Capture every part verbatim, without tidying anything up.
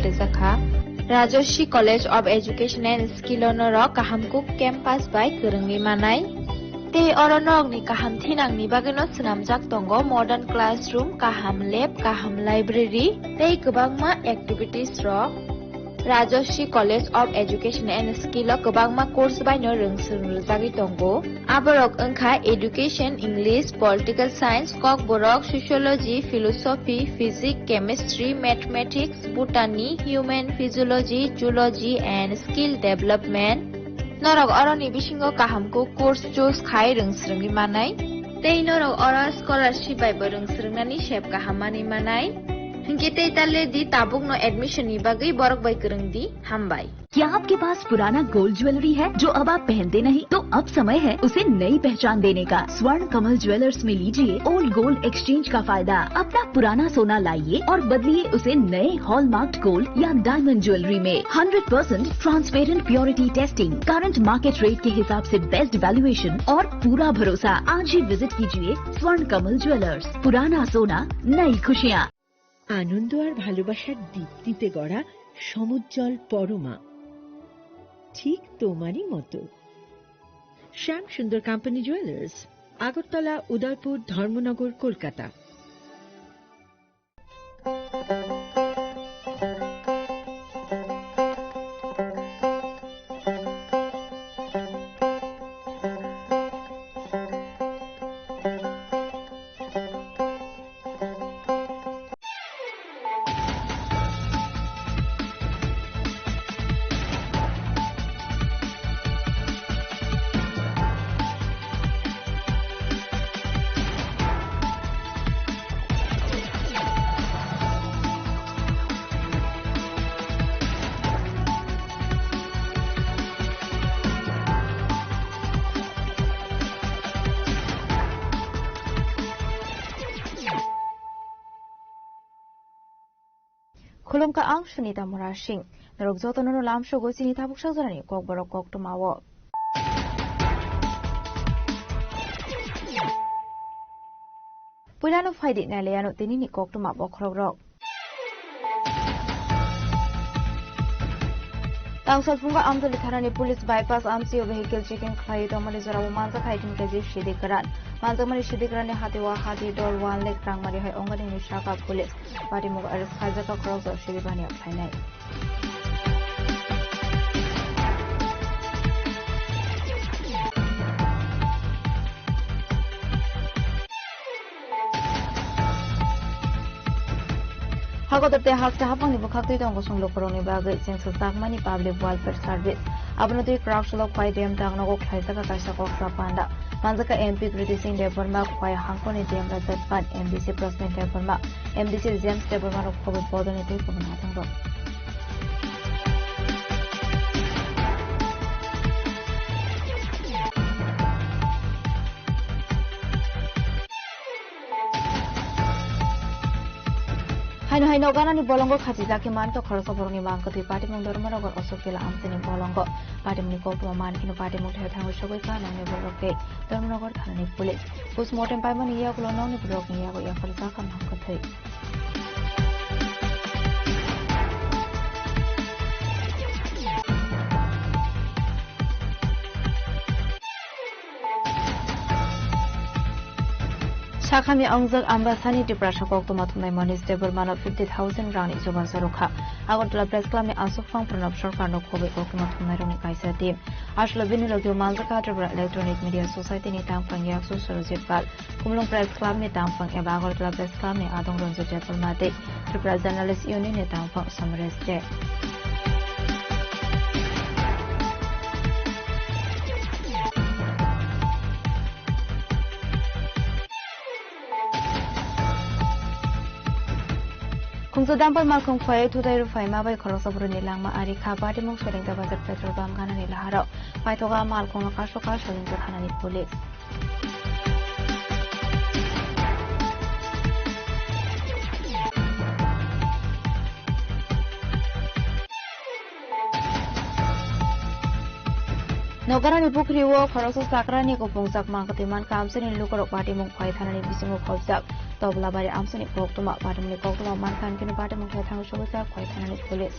Rijak kha. Rajarshi College of Education and Skill o norok kaham kuk campus bai kwrwngwi manai. Tei oro norokni kaham thinangni bagwino swnamjak tongo modern classroom, kaham lab, kaham library tei kwbangma activities rok. Rajarshi College of Education and Skill o kwbangma course baino rwngswrwng rwjagwi tongo. Aborok wngkha Education, English, Political Science, Kokborok, Sociology, Philosophy, Physics, Chemistry, Mathematics, Botany, Human Physiology, Zoology and Skill Development. Norok oroni bisingo kaham kuk course choose khai rwngswrwngwi manai. Tei norok oro scholarship bai bo rwngswrwngnani sep kaham manwi manai. Hinkhe tei ta le di, tabukno admission ni bagwi borok bai kwrwng di. Hambai. क्या आपके पास पुराना gold jewellery है जो अब आप पहनते नहीं? तो अब समय है उसे नई पहचान देने का। स्वर्ण कमल ज्वेलर्स में लीजिए ओल्ड गोल्ड एक्सचेंज का फायदा। अपना पुराना सोना लाइए और बदलिए उसे नए हॉलमार्क्ड गोल्ड या डायमंड ज्वेलरी में। Hundred percent transparent purity testing, current market rate के हिसाब से बेस्ट वैल्यूएशन और पूरा भरोसा। आज ही विजिट कीजिए स्वर्ण कमल ज्वेलर्स। पुराना सोना, नई खुशियाँ। আনন্দ আর ভালোবাসার দীপ্তিতে গড়া সমুজ্জ্বল পরমা, ঠিক তোমারই মতো। শ্যাম সুন্দর কোম্পানি জুয়েলার্স, আগরতলা, উদয়পুর, ধর্মনগর, Kolkata. Khulumkha, ang Sunita Murasing. Norok jotono no lamsogo chini tabuk sajorani kokborok koktwmao. Puilano phaidi nailaiano tinini koktwma bokhorokrok. Tangsalphungo Amtali thanani police bypass amchio vehicle checking khlaiwi tongmani jorao manjak hai tin keji sidi kwran. Manjakmani sidi kwranni hatio hati dol one lakh rang mari hai ongani hinwi sakha police. Patimungo arrest khaijakha khoroksa sidi baniya khlainai. Hakotor tei haste haphangni bwkhak twi tongo chwng lukurokni bagwi chengsa jakmani Public Welfare Service. Abono twi kwrak swlok pai dam dangnogo khlaijak kaisa koksa panda. Manjak kha M P Kriti Singh Debbarma, Khowai hangkhorni Dam Rajat Pan, M D C Prasmit Debbarma, M D C James Debbarma rok khobwi bodolni tei kubun hathang rok. Haino hai noganani bolongo khachijak khe mantok khoroksa borokni mang kwthwi Patimung Dharmanagar Ashok Tila amchaini bolongo. Patimungni koktwma man kheno patimung thai thangwi sogwi kha nokni borok tei Dharmanagar thanani police. Postmortem paimani yagulo nokni borokni yago yaphar jakha mang kwthwi. Sakhamya ongjak Ambasani Tiprasa koktwma thumnai Manish Debbarmano fifty thousand rangni chubachu rwkha. Agartala Press Clubni aswk phang Pranab Sarkarno khobwi koktwma thumnairokni kaisa team. Aswkle bini logi-o manjakha Tripura Electronic Media Society-ni tangphang yakchu Surajit Pal, Khumulwng Press Clubni tangphang eba Agartala Press Clubni adong Ranjit Debbarma tei Tripura Journalist Union-ni tangphang Someres Dey. Khungsa dumper malkhung khwlaiwi thutai rwphaima bai khoroksa bwrwini langma ari kha Patimung Soilingta Bazar petrol pump ganani laharok. Paithogo a malkhungno kaso kaso soilingta thanani police. Nogarani pukhri o khoroksa chakrani kuphungjak mangkatwi mankha, amchaini lukurok patimung phai thanani bisingo khobjak. Toblabari amchaini koktwma patimungni koktwma mankha, amchaini patimung khe thangwi sogwijak phai thanani police.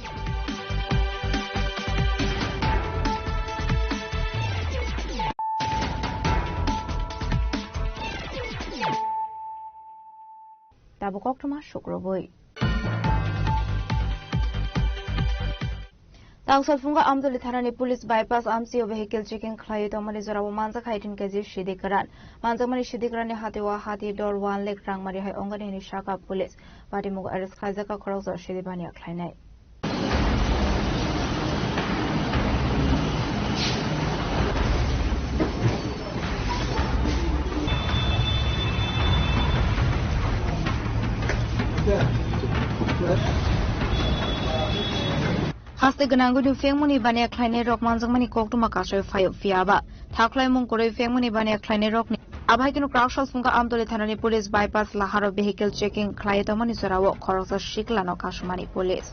Tabuk koktwma sukrubwi. Tangsal phungo Amtuli thanani police bypass amchio vehicle checking khlaiwi tongmani jorao manjak hai tin kg sidi kwran. Manjakmani sidi kwranni hatio hati dor one lakh rangmari hai ongani hwnwi sakha police. Patimung arrest khlaijak khoroksa sidi baniya khlainai. Haste gwnangwi phengmani baniya khlainai rok manjakmani koktwma kasui phaio, phiya ba thaklaimung kwrwi phengmani baniya khlainai rokni. Abo hai kheno Kraksal phungo Amtoli thanani police bypass laharo vehicle checking khlai tongmani jorao khoroksa siklano kasumani police.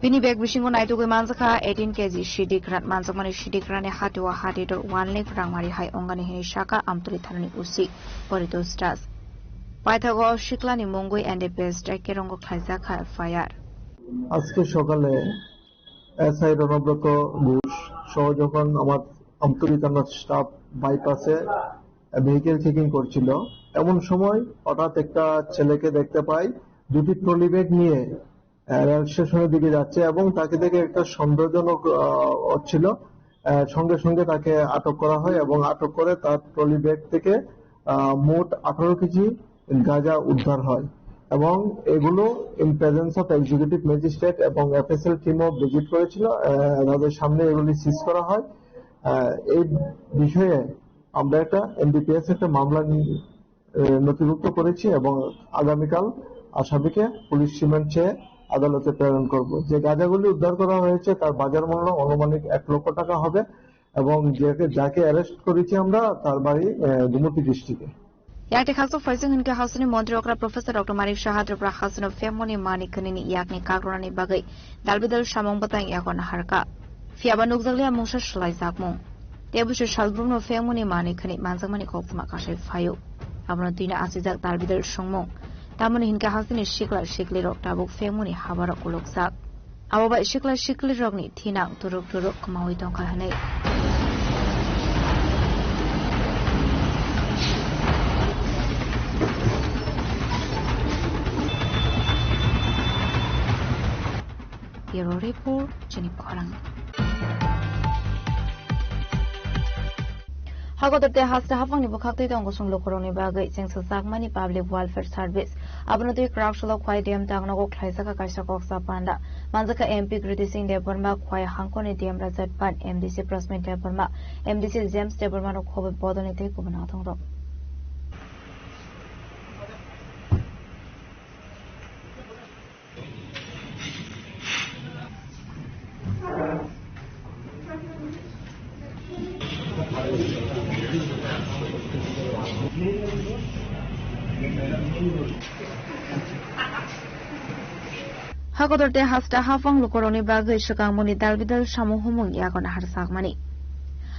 Bini bag bisingo naitugwi manjakha eighteen kg sidi kwran, manjakmani sidi kwranni hatio hati dor one lakh rangmari hai ongani hwnwi sakha Amtoli thanani O C Paritos Das. Paithago siklani mungwi N D P S track-o khlaijak kha F I R. আজকে সকালে এসআই রণব্রত ঘোষ সহ যখন আমার আমতলী থানার স্টাফ বাইপাসে vehicle checking করছিল, এমন সময় হঠাৎ একটা ছেলেকে দেখতে পাই দুটি ট্রলি ব্যাগ নিয়ে, আহ, রেল স্টেশনের দিকে যাচ্ছে এবং তাকে দেখে একটা সন্দেহজনক, আহ, হচ্ছিল। আহ, সঙ্গে সঙ্গে তাকে আটক করা হয় এবং আটক করে তার ট্রলি ব্যাগ থেকে, আহ, মোট আঠারো কেজি গাঁজা উদ্ধার হয় এবং এগুলো in presence of executive magistrate এবং এফএসএল টিমও ভিজিট করেছিল। আহ, তাদের সামনে এগুলি সিজ করা হয়। আহ, এই বিষয়ে আমরা একটা এনডিপিএস একটা মামলা নি-, আহ, নথিভুক্ত করেছি এবং আগামীকাল আসামিকে পুলিশ রিমান্ড চেয়ে আদালতে প্রেরণ করব। যে গাঁজাগুলি উদ্ধার করা হয়েছে তার বাজার মূল্য আনুমানিক এক লক্ষ টাকা হবে এবং যাকে, যাকে অ্যারেস্ট করেছি আমরা তার বাড়ি, আহ, গোমতী ডিস্ট্রিক্টে। Yakte khakchuk phaising hinkhe hasteni montri okra Professor Doctor Manik Saha Tripura hasteno phemoni mani khnini yakni kakrunani bagwi dalbidal samung bwtang yago naharkha. Phiyaba nukjakliya mungsa swlaijakmung. Tei busi salbrumno phengmani manwi khwnwi manjakmani koktwma kasai phaio. Abono twino achijak dalbidal songmung. Tamoni hinkhe hasteni sikla siklirok tabuk phengmani habarok kulukjak. Abo bai sikla siklirokni thinang turuk turuk kwmawi tongkha hwnwi. Bureau Report, chini khorang. Hakotor tei haste haphangni bwkhaktwi tongo chwng lukurokni bagwi chengsajakmani Public Welfare Service. Abono twi Kraksalo Khwai D M tangnogo khlaijak kaisa koksa panda. Manjakha M P Kriti Singh Debbarma, Khwai hangkoni D M Rajat Pan, M D C Prasmin Debbarma, M D C James Debbarma rok khobwi bodolni tei kubun nathongrok. Hakotor tei hasta haphang lukurokni bagwi swkangmungni dalbidal samung humung yago naharjakmani.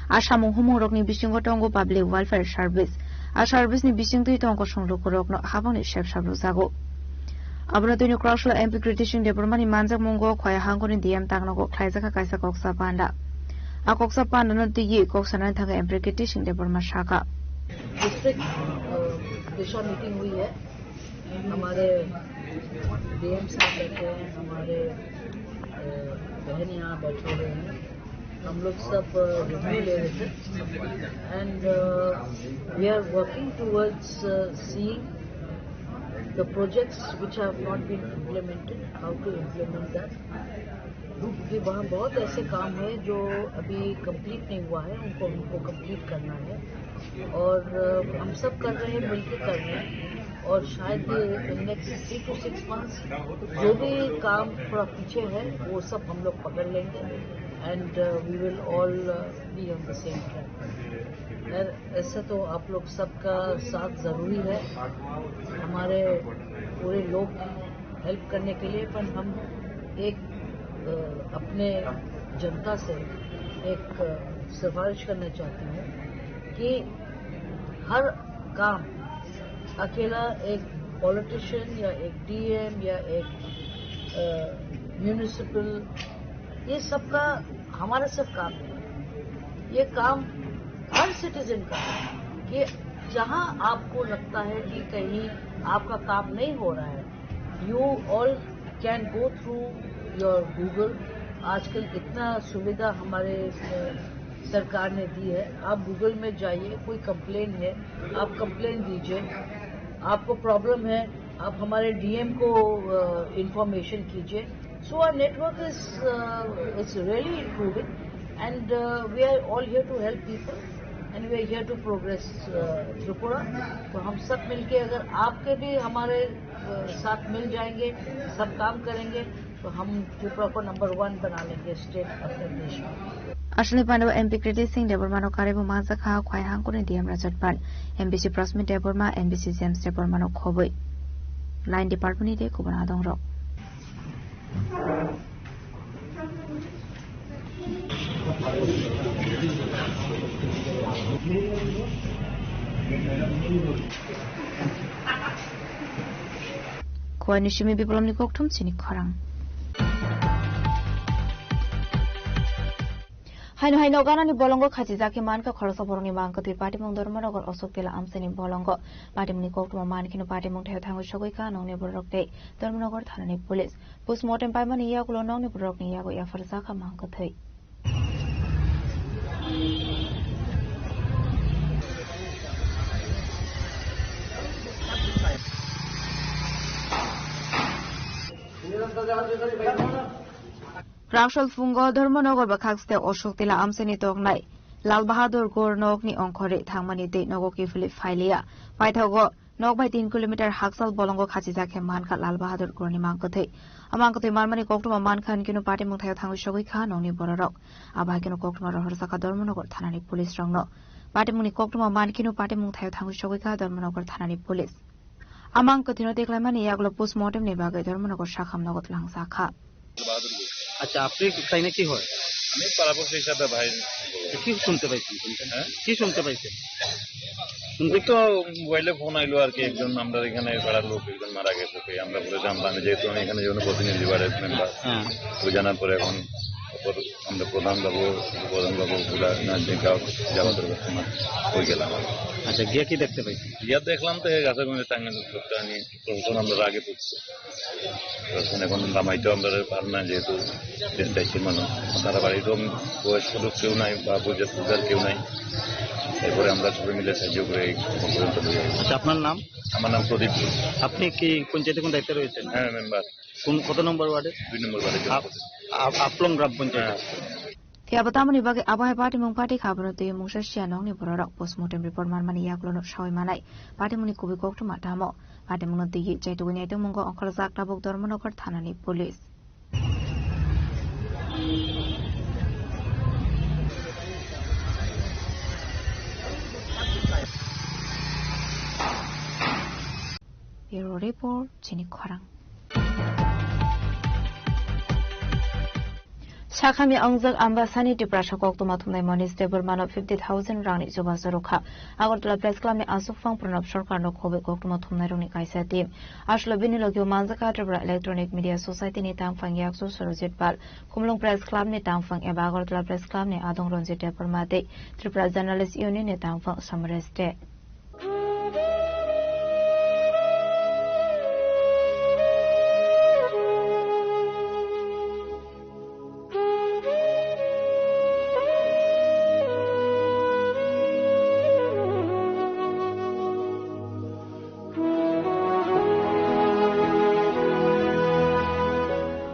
A samung humungrokni bisingo tongo Public Welfare Service. A service ni bisingtwi tongo chwng lukurokno haphangni sepsap rwjago. Abono twino Kraksalo M P Kriti Singh Debbarmani manjakmungo Khwai hangkoni D M tangnogo khlaijakha kaisa koksa panda. A koksa pandano twiwi kok sanani thangwi M P Kriti Singh Debbarma sakha. District, अ, Disha meeting हुई है। हमारे डीएम साहब बैठे हैं, हमारे, अ, बहन यहाँ बैठे हुए हैं। हम लोग सब, अ, रिव्यू ले रहे थे। And, uh, we are working towards, uh, seeing the projects which have not been implemented, how to implement that. क्योंकि वहाँ बहुत ऐसे काम है जो अभी कंप्लीट नहीं हुआ है, उनको, उनको कंप्लीट करना है। और, अ, हम सब कर रहे हैं, मिलके कर रहे हैं। और शायद ये in next three to six months जो भी काम थोड़ा पीछे है, वो सब हम लोग पकड़ लेंगे। And, uh, we will all, uh, be on the same track. खैर, ऐसे तो आप लोग सबका साथ ज़रूरी है हमारे पूरे लोग हेल्प करने के लिए, पर हम एक अपने जनता से एक सिफारिश करना चाहती हूँ कि हर काम अकेला एक पॉलिटिशियन या एक डीएम या एक म्युनिसिपल, ये सबका हमारा सिर्फ काम नहीं है। ये काम हर सिटीजन का है कि जहाँ आपको लगता है कि कहीं आपका काम नहीं हो रहा है, you all can go through your Google। आजकल इतना सुविधा हमारे अ, सरकार ने दी है। आप गूगल में जाइए, कोई कंप्लेन है, आप कंप्लेन दीजिए। आपको प्रॉब्लम है, आप हमारे डीएम को इंफॉर्मेशन कीजिए। So our network is is really improving, and we are all here to help people, and we are here to progress Tripura। तो हम सब मिलके अगर आपके भी हमारे साथ मिल जाएंगे, सब काम करेंगे, तो हम त्रिपुरा को नंबर वन बना लेंगे स्टेट अपने देश में। Aswkni pano M P Kriti Singh Debbarmano karwi bo manjakha Khwaihangkuni D M Rajat Pal, M P C Prasmit Debbarma, M P C James Debbarmano khobwi. Line Department ni tei kubun adongrok. Khowai ni simi Biplobni kokthum chini khorang. Haino haino ganani bolongo khachijak khe mankha khoroksa borokni mang kwthwi patimung Dharmanagar Ashok Tila amchaini bolongo. Patimungni koktwma mankheno patimung thaio thangwi sogwi kha nokni borok tei Dharmanagar thanani police. Postmortem paimani yagulo nokni borokni yago yapharjakha mang kwthwi. Rangsol phungo Dharmanagar bwkhak site Ashok Tila amchaini toknai Lal Bahadur Gor nokni ongkhorwi thangmani tei nogo kiphilwi phailiya. Paithago nok bai tin kilometer hakchal bolongo khachijak khe mankha Lal Bahadur Gorni mang kwthwi. A mang kwthwi manmani koktwma mankha hinkhe no patimung thaio thangwi sogwi kha nokni bororok. Abo hai kheno koktwma rohorjakha Dharmanagar thanani police rokno. Patimungni koktwma mankheno patimung thaio thangwi sogwi kha Dharmanagar thanani police. A mang kwthwino teklaimani yagulo postmortem ni bagwi Dharmanagar sakham nogo twlangjakha. আচ্ছা, আপনি এখানে কি হয়? আমি পাড়াপড়শি হিসাবে ভাই। কি শুনতে পাইছেন? হ্যাঁ? কি শুনতে পাইছেন? শুনতে এই তো মোবাইলে ফোন আইলো আর কি, একজন আমরা এখানে পাড়ার লোক একজন মারা গেছে, তো আমরা পরে জানলাম, যেহেতু আমি এখানে জনপ্রতিনিধি, ওয়ার্ডের মেম্বার। হ্যাঁ। ওই জানার পরে এখন অপর আমরা প্রধান বাবু, প্রধান বাবু, পুরা নাজিম গাঁও, জামাতের বর্তমান ওই গেলাম। আচ্ছা, গিয়ে কি দেখতে পাইছেন? গিয়ে দেখলাম তো এই গাছের মধ্যে টাঙ্গানো লোকটা নিয়ে প্রশাসন আমরা রাগে পড়ছে। এখন এখন লামাইতেও আমরা পার না, যেহেতু দেশবাসীর মানুষ। তারা বাড়িতেও বয়স্ক লোক কেউ নাই বা বুঝে বুঝার কেউ নাই। এরপরে আমরা সবাই মিলে সাহায্য করে এই পর্যন্ত নিয়ে আসি। আচ্ছা, আপনার নাম? আমার নাম প্রদীপ ঘোষ। আপনি কি পঞ্চায়েতে কোন দায়িত্বে রয়েছেন? হ্যাঁ, মেম্বার। কোন, কত নম্বর ওয়ার্ডে? দুই নম্বর ওয়ার্ডে। আপ-, আপ-, আফলং গ্রাম পঞ্চায়েত। হ্যাঁ। Phiya bo tamoni bagwi abo hai patimung pati kha, abono twi mungsa sia nokni bororok postmortem report manmani yagulono sawi manai. Patimungni kubui koktwma tamo? Patimungno twiwi chaitugwi naitongmungo ongkhorjak tabuk Dharmanagar thanani police. Bureau Report, chini khorang. Sakhamya ongjak Ambasani Tiprasa koktwma thumnai Manish Debbarmano fifty thousand rangni chubachu rwkha. Agartala Press Clubni aswkphang Pranab Sarkarno khobwi koktwma thumnairokni kaisa team. Aswkle bini logio manjakha Tripura Electronic Media Societyni tangphang yakchu Surojit Pal, Khumulwng Press Clubni tangphang eba Agartala Press Clubni adong Ranjit Debbarma tei Tripura Journalist Unionni tangphang Samaresh De.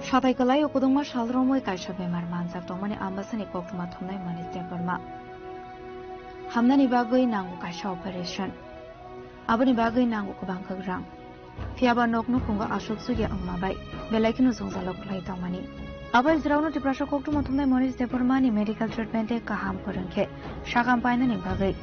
Satai kwlai o kwdwngma sal romwi kaisa bemar manjak tongmani Ambasani koktwma thumnai Manish Debbarma. Hamnani bagwi nango kaisa operation. Aboni bagwi nango kwbang kwk rang. Phiya ba nok nukhungo aswk chukya wngma bai belai kheno jwngjalo kwlai tongmani. Abo hai jwraono Tiprasa koktwma thumnai Manish Debbarmani medical treatment tei kaham kwrwng khe sakam painani bagwi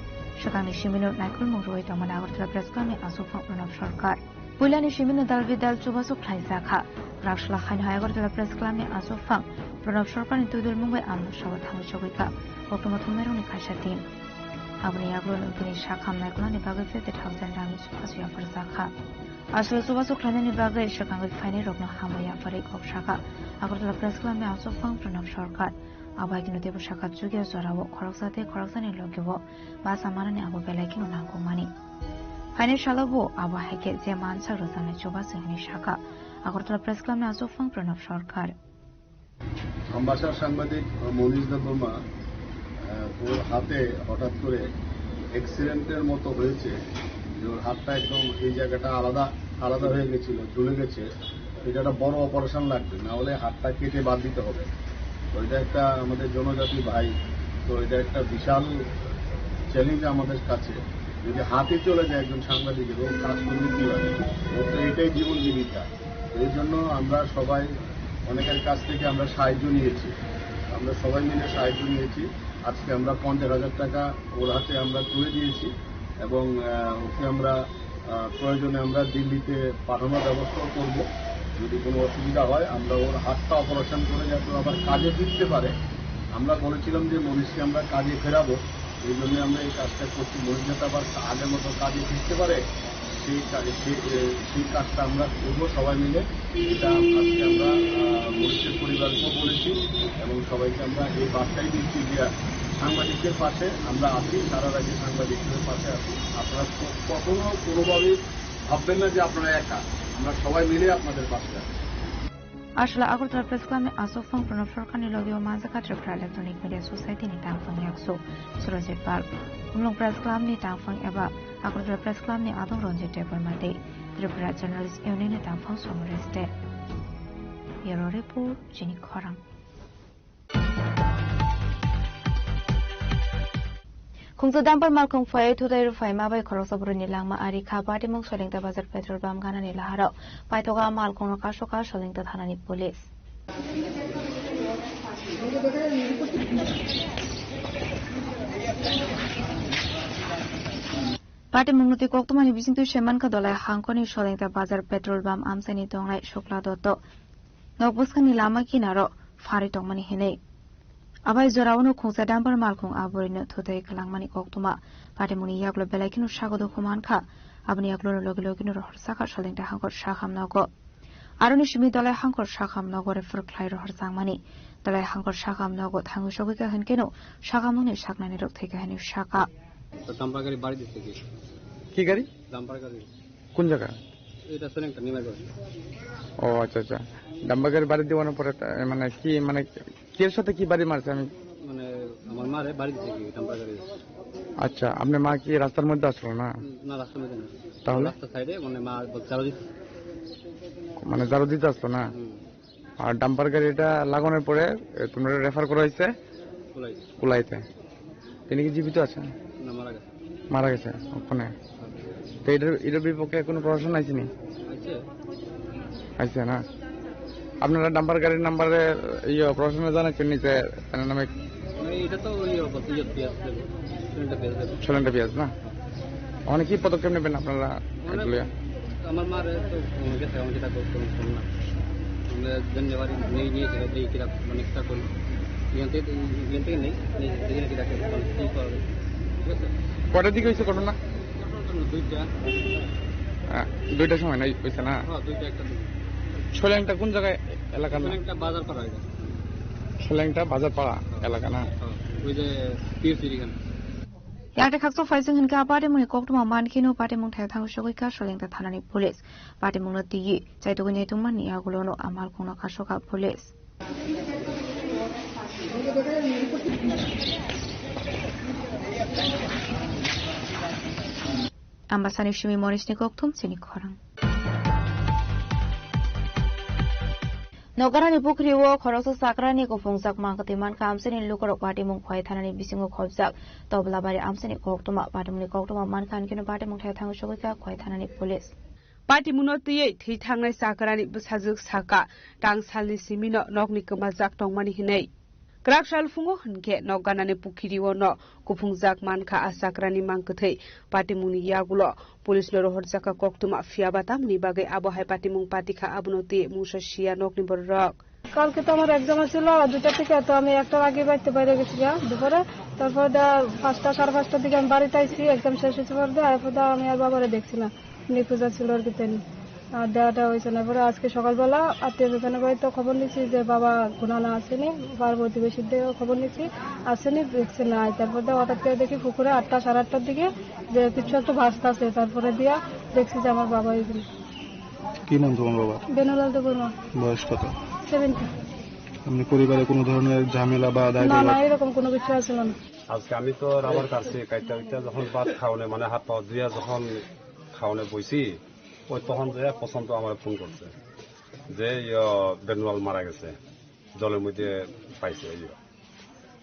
swkangni simino naikolmung rwui tongmani Agartala Press Clubni aswkphang Pranab Sarkar. Puilani simino dal bidal chubachu khlaijakha. Raksla haino Agartala Press Club ni achukphang Pranab Sarkarni twidulmung bai amno sabo thangwi chogwikha koktwma thumnairokni kaisa team. Aboni yagulo bini sak hamnai kwlangni bagwi fifty thousand rangni chubachu yapharjakha. Aswk chubachu khlainani bagwi swkangwi phainairokno hambai yapharwi kok sakha Agartala Press Club ni achukphang Pranab Sarkar. Abo hai kheno teibo sakha chukya jorao khoroksa tei khoroksani logio basa manani abo belai kheno nangkukmani. Phainai salo bo abo hai khe je mansak rwjaknai chubachu hwnwi sakha Agartala Press Club ni achukphang Pranab Sarkar. আমবাসার সাংবাদিক মনীষ দেববর্মা, আহ, ওর হাতে হঠাৎ করে অ্যাক্সিডেন্টের মতো হয়েছে, যে ওর হাতটা একদম এই জায়গাটা আলাদা আলাদা হয়ে গেছিল, ঝুলে গেছে। এটা একটা বড় অপারেশন লাগবে, না হলে হাতটা কেটে বাদ দিতে হবে। তো এটা একটা আমাদের জনজাতি ভাই, তো এটা একটা বিশাল চ্যালেঞ্জ আমাদের কাছে। যদি হাতে চলে যায় একজন সাংবাদিকের, ও কাজ করবে কিভাবে? ওর তো এটাই জীবন জীবিকা। এই জন্য আমরা সবাই অনেকের কাছ থেকে আমরা সাহায্য নিয়েছি, আমরা সবাই মিলে সাহায্য নিয়েছি। আজকে আমরা পঞ্চাশ হাজার টাকা ওর হাতে আমরা তুলে দিয়েছি এবং, আহ, ওকে আমরা, আহ, প্রয়োজনে আমরা দিল্লিতে পাঠানোর ব্যবস্থাও করব। যদি কোনো অসুবিধা হয়, আমরা ওর হাতটা অপারেশন করে যাতে ও আবার কাজে ফিরতে পারে। আমরা বলেছিলাম যে মনীষকে আমরা কাজে ফেরাবো, এই জন্য আমরা এই কাজটা করছি। মনীষ যাতে আবার আগের মতো কাজে ফিরতে পারে, সেই কাজে, সেই, এ, সেই কাজটা আমরা করবো সবাই মিলে। এটা আজকে আমরা, আহ, মনীষের পরিবারকেও বলেছি এবং সবাইকে আমরা এই বার্তাই দিচ্ছি যে সাংবাদিকদের পাশে আমরা আছি, সারা রাজ্যে সাংবাদিকদের পাশে আছি। আপনারা ক-, কখনো কোনোভাবেই ভাববেন না যে আপনারা একা, আমরা সবাই মিলে আপনাদের পাশে আছি। Aswla Agartala Press Club ni achukphang Pranab Sarkar ni logio manjakha Tripura Electronic Media Society ni tangphang yaksu Surajit Pal, Umlong Press Club ni tangphang eba Agartala Press Club ni adong Ranjit Debbarma tei Tripura Journalist Union ni tangphang Somoresh De. Bureau Report, Chini Khorang. Khungsa dumper malkhung phaiwi thutai rwphaima bai khoroksa bwrwini langma ari kha Patimung Solingta Bazar petrol pump ganani laharo paithoka malkhungno kasokha Solingta thanani police. Patimungno twi koktwmani bisingtwi se mankha Dolai hangkhorni Solingta Bazar petrol pump amchaini tongnai Shukla Dotto. Nok bwskangni lama kinaro pharwi tongmani hinwi. Abai jorao no khungsa dumper malkhung aborino thutai kwlangmani koktwma. Patimungni yagulo belai kheno sago dukhu mankha. Aboni yagulo no logi logi no rohor sakha Solingta hangkhor sakham nogo. Aroni simi Dolai hangkhor sakham nogo refer khlai rohor changmani. Dolai hangkhor sakham nogo thangwi sogwi kha hinkhe no sakham nokni saknani rok thwi kha hinwi sakha. তো ডাম্পার গাড়ি বাড়ি দিচ্ছে কি? কি গাড়ি? ডাম্পার গাড়ি। কোন জায়গা? এটা শোনেন একটা নিমাই করে। ও আচ্ছা, আচ্ছা। ডাম্পার গাড়ি বাড়ি দেওয়ানোর পরে তা-, মানে কি, মানে কির সাথে কি বাড়ি মারছে? আমি মানে আমার মারে বাড়ি দিচ্ছে কি ডাম্পার গাড়ি। আচ্ছা, আপনার মা কি রাস্তার মধ্যে আসলো না? না, রাস্তার মধ্যে না। তাহলে? রাস্তার সাইডে মানে মা বল-, ঝাড়ু দিচ্ছে। মানে ঝাড়ু দিতে আসলো না? হুম। আর ডাম্পার গাড়িটা লাগানোর পরে, এ, তোমরা রেফার করা হয়েছে? কুলাই। কুলাইতে। তিনি কি জীবিত আছেন? না, মারা গেছে। মারা গেছে ওখানে। তো এটার, এটার বিপক্ষে কোনো প্রশাসন আইসেনি? আইছে। আইছে না? আপনারা ডাম্পার গাড়ির নাম্বারে, ইয়ে, প্রশাসনে জানাচ্ছেন নিচে তার নামে? না, এটা তো ওই ইয়ে বলতে ইয়ে পেঁয়াজ দেবে। সিলিন্ডার পেঁয়াজ দেবে। সিলিন্ডার পেঁয়াজ না? ওখানে কি পদক্ষেপ নেবেন আপনারা মানে এগুলো? আমার মার তো গেছে, আমাকে তা করতে পারতাম না। আমরা ধন্যবাদ নিয়ে নিয়ে সেটা দিয়ে কিনা মানে একটা করি। এখান থেকে, এখান থেকে নেই, নেই, এখানে কিনা কি করা হবে? ঠিক আছে? কটার দিকে হয়েছে ঘটনা? ঘটনা তো দুইটা। আহ, দুইটার সময় নাই হয়েছে না? হ্যাঁ, দুইটা একটা দিকে। সোলেংটা কোন জায়গায় এলাকার না? সোলেংটা বাজার পাড়া এটা। সোলেংটা বাজার পাড়া এলাকা না? হ্যাঁ, ওই যে পিএসসির এখানে। Yakte khakchok phaising hinkhe a patimungni koktwma mankheno patimung thaya thangwi sogwi kha Solengta thanani police. Patimungno twiwi chaitugwi naitungmani yagulono a malkhungno kasokha police. Ambasani simi Monisni kokthum chini khorang. Nogarani pukhri o khoroksa chakrani kuphungjak mangkwtwi mankha amchaini lukurok patimung khwai thanani bisingo khobjak Toblabari amchaini koktwma. Patimungni koktwma mankha hinkhe patimung thaya thangwi sogwi kha khwai thanani police. Patimungno twiwi thwi thangnai chakrani bwsajwk sakha tang salni simino nokni kwmajak tongmani hinwi. Kwrak salphungo hinkhe nok ganani pukhirio no kuphungjak mankha a chakrani mangkwthwi. Patimungni yagulo police no rohorjakha koktwma, phiyaba tamoni bagwi abo hai patimung patikha, abono twi mungsa siya nokni bororok. কালকে তো আমার এক্সাম ছিল, দুটার থেকে, তো আমি একটার আগে বাড়িতে বাইরে গেছিলাম দুপুরে। তারপর দা পাঁচটা, সাড়ে পাঁচটার দিকে আমি বাড়িতে আইছি, এক্সাম শেষ হয়েছে পর দা, এরপর দা আমি আর বাবারে দেখছি না, নিখোঁজ ছিল আর কি, তাই না। আর দেওয়াটা হয়েছে না। পরে আজকে সকালবেলা আত্মীয় স্বজনের বাড়িতে খবর নিচ্ছি যে বাবা ঘুমানো আসেনি, পাড়া প্রতিবেশীর দিকে খবর নিচ্ছি, আসেনি, দেখছে নাই। তারপর দা হঠাৎ করে দেখি পুকুরে আটটা, সাড়ে আটটার দিকে যে কিছু একটা ভাসতে আছে, তারপরে দিয়া দেখছি যে আমার বাবা এখানে। কি নাম তোমার বাবার? বেনুলাল দেববর্মা। বয়স কত? সেভেন্টি। এমনি পরিবারে কোনো ধরনের ঝামেলা বা দায় না, না, দরবার? এরকম কোনো কিছু আসলে না। আজকে আমি তো রাবার কাটছি, কাটতে কাটতে যখন ভাত খাওয়ানো, মানে হাত পা ধুইয়া যখন খাওয়ানো বইছি, ওই তখন যে পছন্দ আমার ফোন করছে যে, ইয়ো, বেনুলাল মারা গেছে, জলের মধ্যে পাইছে, এই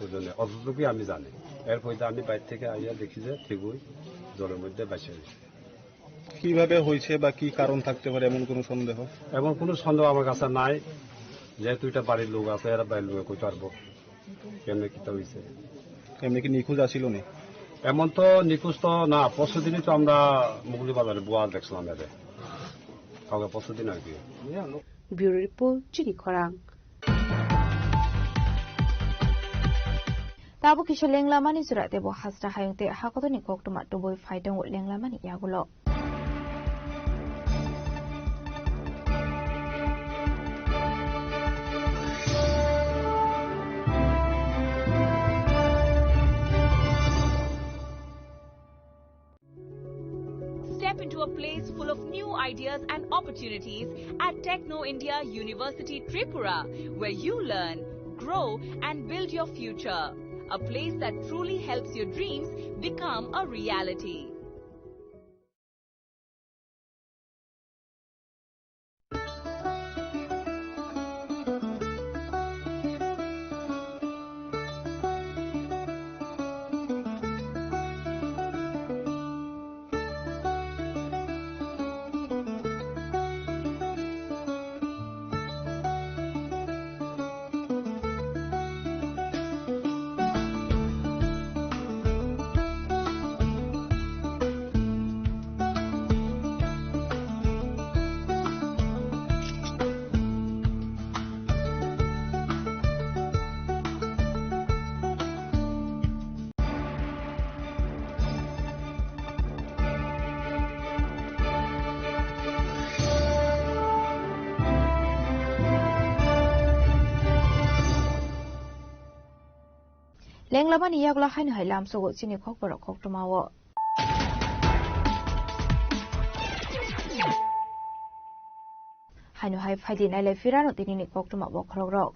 ওই জন্য অতটুকুই আমি জানি। এরপরে আমি বাইরে থেকে আইয়া দেখি যে ঠিকই জলের মধ্যে ভাসে গেছে। কিভাবে হয়েছে বা কি কারণ থাকতে পারে এমন কোনো সন্দেহ? এমন কোনো সন্দেহ আমার কাছে নাই, যেহেতু এটা বাড়ির লোক আছে, এরা বাড়ির লোকে কইতে পারবো কেমনে কিতা হয়েছে। এমনি কি নিখোঁজ আসিল নি? এমন তো নিখোঁজ তো না, পরশু দিনই তো আমরা মুগলি বাজারে বুয়া দেখছিলাম এদের, কাউকে পরশু দিন আর কি। Bureau Report, Chini Khorang. Tabuk kisa lenglamani jora tebo hasta hayung tei hakotorni koktwma tubui phai tongo lenglamani yagulo. Step into a place full of new ideas and opportunities at Techno India University Tripura, where you learn, grow, and build your future. A place that truly helps your dreams become a reality. Lenglamani yagulo haino hai lamsogo chini khokborok koktwmao. Haino hai phaidi nailai phirano tinini koktwma bokhorokrok.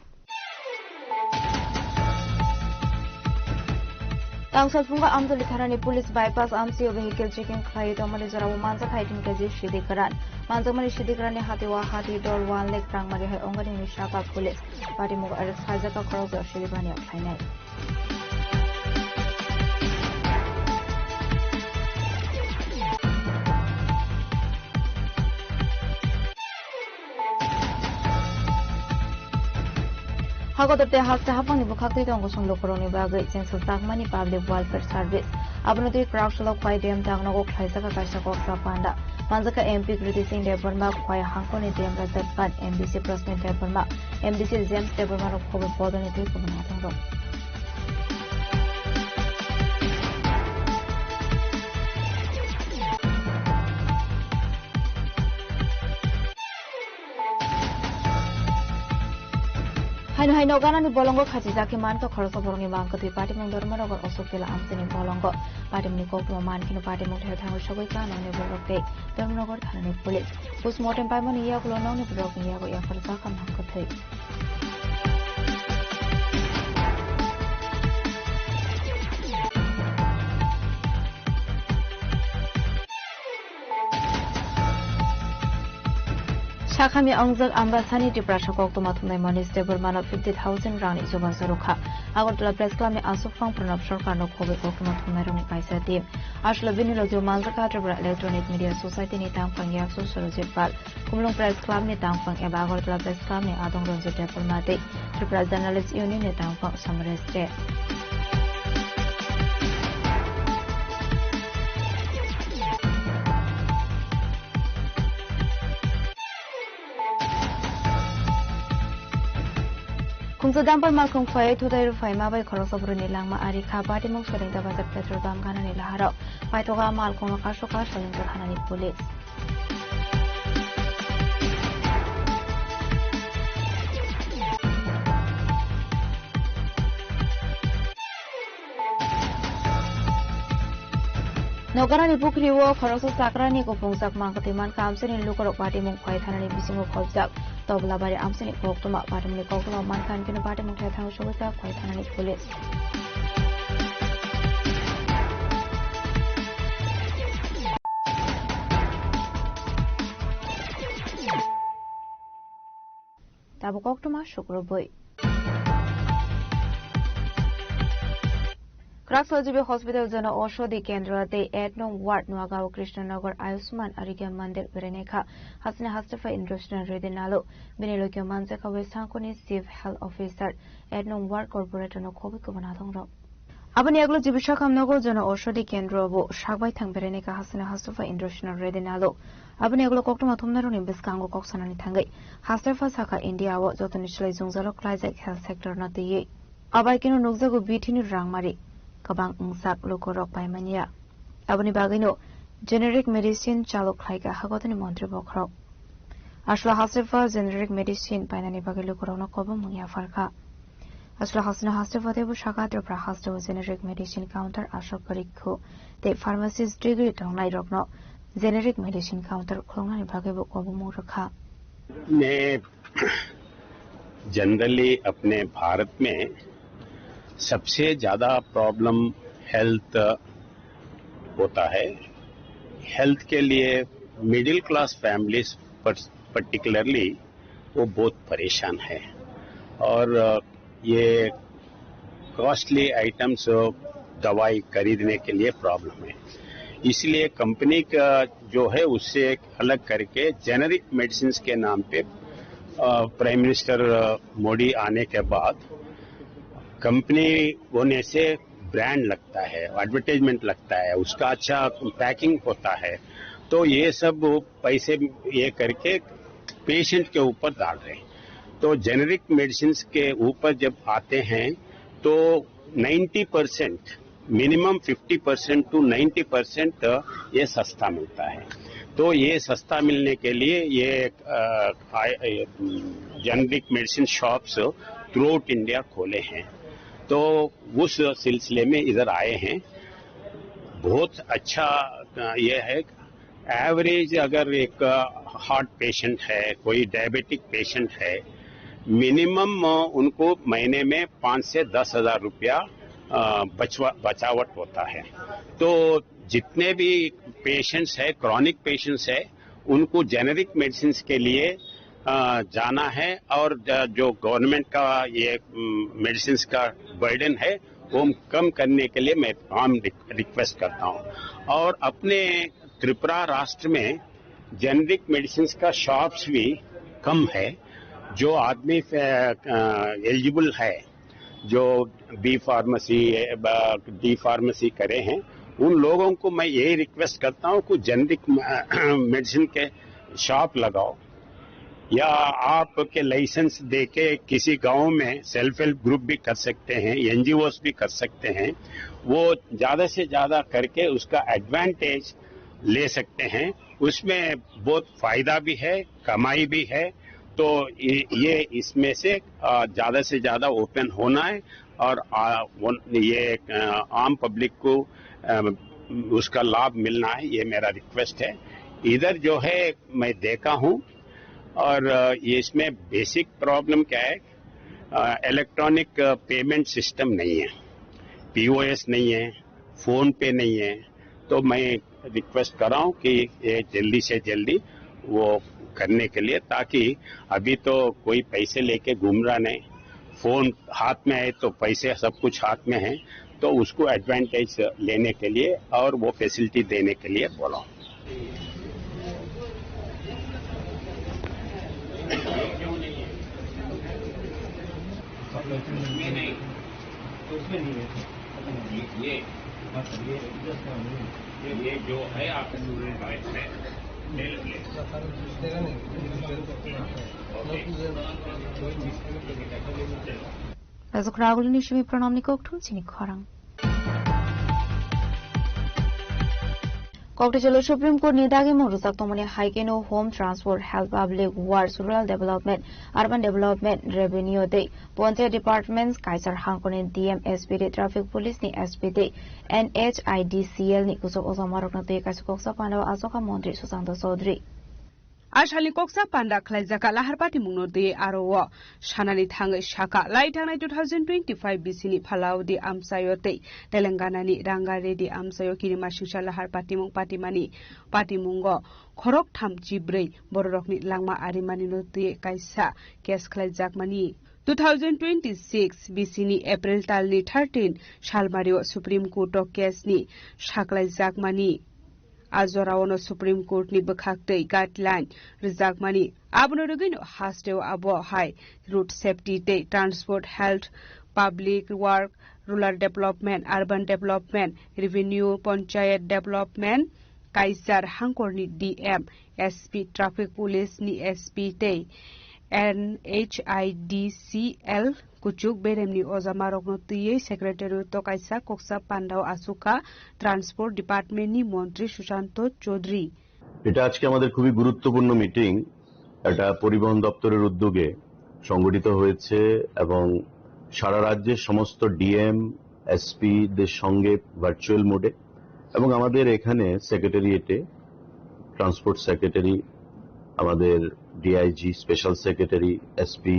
Tangsalphungo Amtoli thanani police bypass amchio vehicle checking khlaiwi tongmani jorao manjak hai tin kg sidi kwran. Manjakmani sidi kwranni hatio hati dol one lakh rang mari hai ongani hwnwi sakha police. Patimung arrest khaijak khorokjak sidi baniya khlainai. Hakotor tei haste haphangni bwkhaktwi tongo chwng lukurokni bagwi chengsa chakmani Public Welfare Service. Abono twi kwrak salo Khwai D M Tangnogo khlaijak kaisa koksa panda. Manjak kha M P Kriti Singh Debbarma, Khwai hangkoni D M Rajab Khan, M D C Prasmit Debbarma, M D C James Debbarma rok khobor bodolni twi kubun naithok rok. Haino hai noganani bolongo khachijak khe mankha khoroksa borokni mangkwthwi patimung Dharmanagar Ashok Tila amchaini bolongo. Patimungni koktwma mankheno patimung thai thangwi sogwi kha nokni borok tei Dharmanagar thanani police. Postmortem paimani yagulo nokni borokni yago yapharjak kha mangkwthwi. Chakhami ongjak Ambasani Tiprasa koktwma thumnai Manish Debbarmano fifty thousand rangni chubachu rwkha. Agartala Press Clubni aswk phang Pranab Sarkarno khobwi koktwma thumnairokni kaisa team. Aswkle bini logio manjakha Tripura Electronic Media Society ni tangphang yaksu Surojit Pal, Khumulwng Press Clubni tangphang eba Agartala Press Clubni adong Ranjit Debbarma tei Tripura Journalist Union ni tangphang Samresh Dey. Khungsa dumper malkhung phai thutai rwphai ma bai khoroksa bwrwini langma ari kha, patimung Soilingta bazar petrol pump ganani laharok paithoka malkhungno kasoka Soilingta thanani police. Nogarani pukhri o khoroksa chakrani kuphung chakma kwtwi mankha, amchaini lukurok patimung phai thanani bisingo khobjak. Toblabari amchaini koktwma, patimungni koktwma mankha, hinkhe patimung thai thang sogwi jak phai thanani police. Tabuk koktwma sukrubwi. Kwrak Saljibi Hospital Jana Oshodi Kendra tei Etnong Ward Nuagao Krishnanagar Ayushman Arigya Mandir berenekha hasini hastepha Indrasna Reddy Nalu, bini logio manjakha West Sangkoni Chief Health Officer, Etnong Ward Corporator no khobwi kubun adongrok. Aboni yagulo Jibisakam nogo Jana Oshodi Kendro bo sakbai thang berenekha hasini hastepha Indrasna Reddy Nalu. Aboni yagulo koktwma thumnairokni bwskango kok sanani thangwi hastepha sakha India o jotoni slai jwngjalo klaijak health sector no twiwi. Abai keno nukjago bithini rangmari kwbang wngsak lukurok paimanya. Aboni bagwino generic medicine chalok khlaikha hagotoni montri bokhorok. Aswla hastepha generic medicine painani bagwi lukurokno kobongmung yapharkha. Aswla hasteno hastepha teibo sakha Tripura hasteo generic medicine counter aswk rikhu tei pharmacist degree tongnairokno generic medicine counter khulungnani bagwibo kobongmung rwkha. Ne generally अपने भारत में सबसे ज़्यादा problem health होता है। हेल्थ के लिए middle class families particularly वो बहुत परेशान है और ये कॉस्टली आइटम्स दवाई खरीदने के लिए प्रॉब्लम है। इसलिए कंपनी का जो है उससे अलग करके जेनेरिक मेडिसिन के नाम पे प्राइम मिनिस्टर मोदी आने के बाद कंपनी होने से ब्रांड लगता है, एडवर्टाइजमेंट लगता है, उसका अच्छा पैकिंग होता है, तो ये सब पैसे ये करके पेशेंट के ऊपर डाल रहे हैं। तो जेनेरिक मेडिसिन के ऊपर जब आते हैं तो ninety percent, minimum fifty percent to ninety percent ये सस्ता मिलता है। तो ये सस्ता मिलने के लिए ये generic medicine shops through out India खोले हैं। तो उस सिलसिले में इधर आए हैं। बहुत अच्छा ये है। एवरेज अगर एक हार्ट पेशेंट है, कोई डायबिटिक पेशेंट है, मिनिमम उनको महीने में पाँच से दस हज़ार रुपया बचवा बचावट होता है। तो जितने भी पेशेंट्स है, क्रॉनिक पेशेंट्स है, उनको जेनेरिक मेडिसिन के लिए जाना है और जो गवर्नमेंट का ये मेडिसिन का बर्डन है, वो कम करने के लिए मैं आम रिक्वेस्ट करता हूँ। और अपने त्रिपुरा राष्ट्र में जेनेरिक मेडिसिन का शॉप्स भी कम है। जो आदमी एलिजिबल है, जो बी फार्मेसी डी फार्मेसी करे हैं, उन लोगों को मैं यही रिक्वेस्ट करता हूँ कि जेनेरिक मेडिसिन के शॉप लगाओ, या आपके लाइसेंस देके किसी गांव में सेल्फ हेल्प ग्रुप भी कर सकते हैं, एनजीओस भी कर सकते हैं। वो ज़्यादा से ज़्यादा करके उसका एडवांटेज ले सकते हैं। उसमें बहुत फायदा भी है, कमाई भी है। तो ये, ये इसमें से ज़्यादा से ज़्यादा ओपन होना है और ये आम पब्लिक को उसका लाभ मिलना है, ये मेरा रिक्वेस्ट है। इधर जो है, मैं देखा हूँ और इसमें बेसिक प्रॉब्लम क्या है, इलेक्ट्रॉनिक पेमेंट सिस्टम नहीं है, पीओएस नहीं है, फोन पे नहीं है। तो मैं रिक्वेस्ट कर रहा हूँ कि ये जल्दी से जल्दी वो करने के लिए, ताकि अभी तो कोई पैसे लेके घूम रहा नहीं, फोन हाथ में है तो पैसे सब कुछ हाथ में है, तो उसको एडवांटेज लेने के लिए और वो फैसिलिटी देने के लिए बोला। ये, ये जो है आपका स्टूडेंट राइट है, ले लो, ले लो। Rajak Ragul ni simi pranamni kokthum chini khorang. Kokthai jalo Supreme Court ni dagimung rwjak tongmani hai kheno Home Transport, Health, Public Works, Rural Development, Urban Development, Revenue tei Panchayat Departments, Kaisar hangkoni D M, S P tei Traffic Police ni S P tei N H I D C L ni kuchuk ojamarokno twi kaisa koksa pandao achukha Montri Sushanta Chaudhary. A salni koksa panda khlaijak Lahar Patimungno twi aro o sanani thangwi saka, lai thangnai two thousand twenty-five bisini Phalao di amchaio tei Telangana ni Ranga Reddy amchaio kirimasingsa Lahar Patimung patimani patimungo khoroktham chibrwi bororokni langma arimanino twi kaisa case khlaijakmani. Two thousand twenty-six bisini April talni thirteen salmario Supreme Court o case ni saklaijakmani. A joraono Supreme Court ni bwkhaktwi guideline rwjakmani. Abono rwgwino hasteo abo hai road safety tei transport, health, public work, rural development, urban development, revenue, panchayat development, Kaisar hangkorni D M, S P, Traffic Police ni S P tei N H I D C L kuchuk beremni ojamarokno twiwi Secretariat o kaisa koksa pandao achukha Transport Department ni Montri Sushanta Chaudhary. এটা আজকে আমাদের খুবই গুরুত্বপূর্ণ মিটিং। এটা পরিবহন দপ্তরের উদ্যোগে সংগঠিত হয়েছে এবং সারা রাজ্যের সমস্ত ডিএম, এসপি দের সঙ্গে ভার্চুয়াল মোডে এবং আমাদের এখানে সেক্রেটারিয়েটে ট্রান্সপোর্ট সেক্রেটারি, আমাদের DIG, special secretary, SP,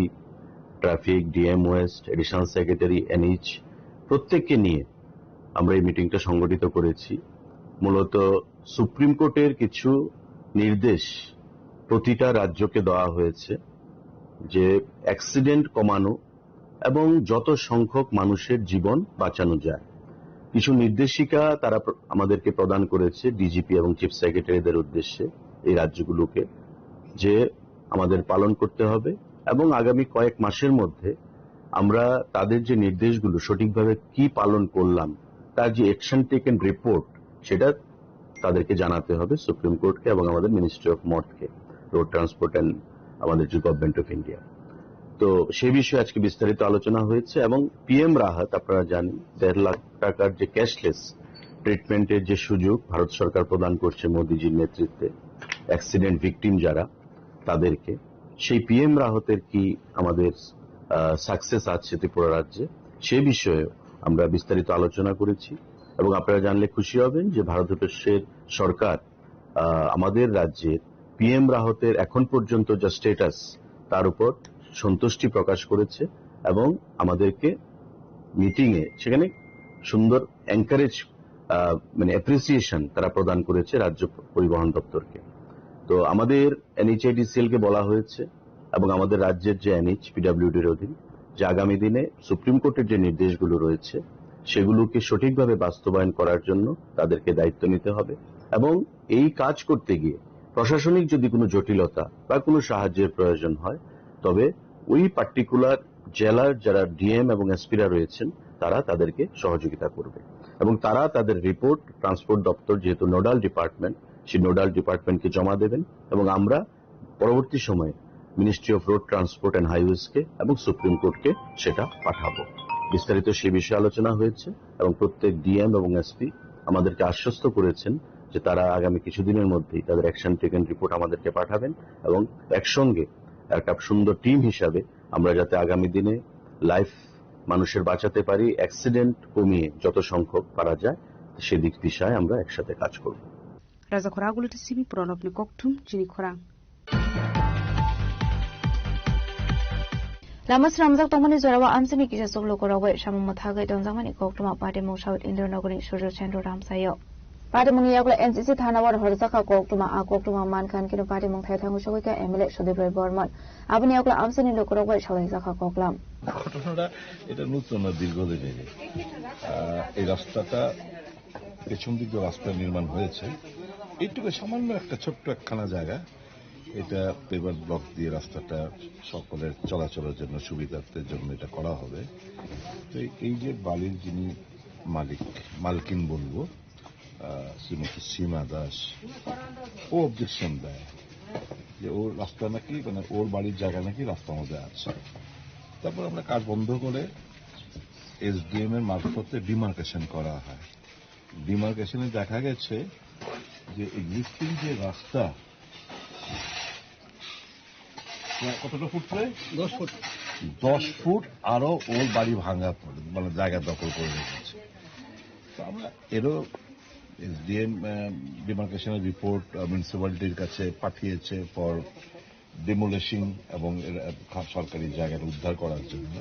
traffic, DM West, additional secretary, NH, প্রত্যেককে নিয়ে আমরা এই মিটিংটা সংগঠিত করেছি। মূলত সুপ্রিম কোর্টের কিছু নির্দেশ প্রতিটা রাজ্যকে দেওয়া হয়েছে যে অ্যাক্সিডেন্ট কমানো এবং যত সংখ্যক মানুষের জীবন বাঁচানো যায়। কিছু নির্দেশিকা তারা প্র-, আমাদেরকে প্রদান করেছে ডিজিপি এবং চিফ সেক্রেটারিদের উদ্দেশ্যে এই রাজ্যগুলোকে, যে আমাদের পালন করতে হবে এবং আগামী কয়েক মাসের মধ্যে আমরা তাদের যে নির্দেশগুলো সঠিকভাবে কি পালন করলাম, তার যে অ্যাকশন টেকেন রিপোর্ট, সেটা তাদেরকে জানাতে হবে সুপ্রিম কোর্টকে এবং আমাদের মিনিস্ট্রি অফ মডকে, রোড ট্রান্সপোর্ট অ্যান্ড আমাদের যে গভর্নমেন্ট অফ ইন্ডিয়া। তো সে বিষয়ে আজকে বিস্তারিত আলোচনা হয়েছে এবং পিএম রাহাত, আপনারা জানেন, দেড় লাখ টাকার যে ক্যাশলেস ট্রিটমেন্টের যে সুযোগ ভারত সরকার প্রদান করছে মোদিজির নেতৃত্বে, অ্যাক্সিডেন্ট ভিকটিম যারা, তাদেরকে, সেই পিএম রাহতের কি আমাদের সাকসেস আছে ত্রিপুরা রাজ্যে, সে বিষয়ে আমরা বিস্তারিত আলোচনা করেছি। এবং আপনারা জানলে খুশি হবেন যে ভারতবর্ষের সরকার আহ, আমাদের রাজ্যের পিএম রাহতের এখন পর্যন্ত যা স্ট্যাটাস, তার উপর সন্তুষ্টি প্রকাশ করেছে এবং আমাদেরকে মিটিংয়ে সেখানে সুন্দর এনকারেজ, আহ, মানে অ্যাপ্রিসিয়েশন তারা প্রদান করেছে রাজ্য পরিবহন দপ্তরকে। তো আমাদের এনএইচআইডিসিএল কে বলা হয়েছে এবং আমাদের রাজ্যের যে এনএইচ পিডব্লিউডির অধীন যে আগামী দিনে সুপ্রিম কোর্টের যে নির্দেশগুলো রয়েছে সেগুলোকে সঠিকভাবে বাস্তবায়ন করার জন্য তাদেরকে দায়িত্ব নিতে হবে এবং এই কাজ করতে গিয়ে প্রশাসনিক যদি কোনো জটিলতা বা কোনো সাহায্যের প্রয়োজন হয়, তবে ওই পার্টিকুলার জেলার যারা ডিএম এবং এসপিরা রয়েছেন, তারা তাদেরকে সহযোগিতা করবে এবং তারা তাদের রিপোর্ট ট্রান্সপোর্ট দপ্তর, যেহেতু নোডাল ডিপার্টমেন্ট, সেই নোডাল ডিপার্টমেন্টকে জমা দেবেন এবং আমরা পরবর্তী সময়ে ministry of road transport and হাইওয়েজকে এবং সুপ্রিম কোর্টকে সেটা পাঠাবো। বিস্তারিত সে বিষয়ে আলোচনা হয়েছে এবং প্রত্যেক ডিএম এবং এসপি আমাদেরকে আশ্বস্ত করেছেন যে তারা আগামী কিছুদিনের মধ্যেই তাদের অ্যাকশন টেকেন রিপোর্ট আমাদেরকে পাঠাবেন এবং একসঙ্গে একটা সুন্দর টিম হিসাবে আমরা যাতে আগামী দিনে লাইফ মানুষের বাঁচাতে পারি, অ্যাক্সিডেন্ট কমিয়ে যত সংখ্যক পারা যায়, সেদিক দিশায় আমরা একসাথে কাজ করব। Raja Khoraguliti simi Pranabni kokthum chini khorang. Lama swnamjak tongmani jorao amchini kisa chuklokorok bai samung mwthagwi tongjakmani koktwma patimung South Indirnogorni Surjo Chandra Ramsayo. Patimungni yagulo N C C thana o horjakha koktwma, a koktwma mankha kino patimung thaithango sogwikha M L A Sudip Roy Bormon. Aboni yagulo amchaini lukurok bai salaijakha koklam. ঘটনাটা এটা নতুন না, দীর্ঘদিনের। আহ, এই রাস্তাটা, পেছন দিকে রাস্তা নির্মাণ হয়েছে, এইটুকু সামান্য একটা ছোট্ট একখানা জায়গা, এটা পেভার ব্লক দিয়ে রাস্তাটা সকলের চলাচলের জন্য, সুবিধার্থের জন্য এটা করা হবে। তো এই যে বাড়ির যিনি মালিক, মালকিন বলবো, আহ, শ্রীমতী সীমা দাস, ও অবজেকশন দেয় যে ওর রাস্তা নাকি, মানে, ওর বাড়ির জায়গা নাকি রাস্তার মধ্যে আছে। তারপর আমরা কাজ বন্ধ করে এসডিএম এর মারফতে ডিমার্কেশন করা হয়। ডিমার্কেশনে দেখা গেছে যে এক্সিস্টিং যে রাস্তা, প্রায় কতটা ফুট প্রায়? দশ ফুট। দশ ফুট আরো ওর বাড়ি ভাঙা পড়ে, মানে, জায়গা দখল করে রেখেছে। তো আমরা এরও এসডিএম, আহ, ডিমার্কেশনের রিপোর্ট, আহ, মিউনিসিপ্যালিটির কাছে পাঠিয়েছে ফর ডিমোলিশিং এবং এর, আহ, খা-, সরকারি জায়গাটা উদ্ধার করার জন্য।